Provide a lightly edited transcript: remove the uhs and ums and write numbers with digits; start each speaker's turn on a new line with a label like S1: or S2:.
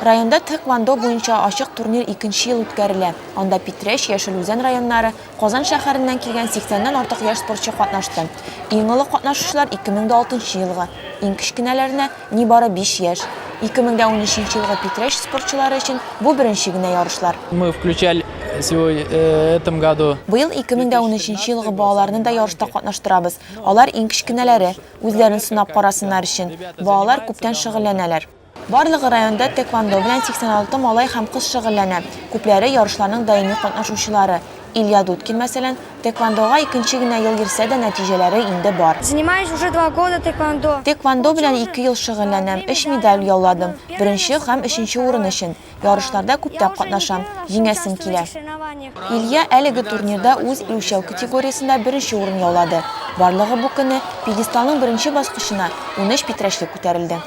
S1: Районда тхэквондо буенча ачык турнир икенче ел үткәрелә. Анда Питрәч, Яшел Үзән районнары, Казан шәһәреннән килгән сиксәннән артык яшь спортчы катнашты. Иң олы катнашучылар 2006 елгы, иң кечкенәләренә нибары биш яшь. 2013 елгы Питрәч спортчылары өчен бу беренче генә ярышлар.
S2: Мы включали сегодня этом году.
S1: Быел 2013 елгы балаларны да ярышта катнаштырабыз. Алар иң кечкенәләре, үзләрен сынап карасыннар өчен. Балалар күптән шөгыльләнәләр. Барлыгы районда тэквондо белән 86 малай һәм кыз шөгыльләнә, күпләре, ярышларның даими катнашучылары. Илья Дудкин, мәсәлән, тэквондога икенче генә ел йөрсә дә, нәтиҗәләре инде бар.
S3: Занимаюсь уже два года тэквондо.
S1: Тэквондо белән ике ел шөгыльләнәм, өч медаль яуладым, беренче һәм өченче урын өчен. Ярышларда күптәп катнашам, җиңәсем килә. Илья әлеге турнирда үз үлчәү категориясендә беренче урын яулады. Барлыгы бу көнне пьедесталның беренче баскычына 13 питрәчле күтәрелде.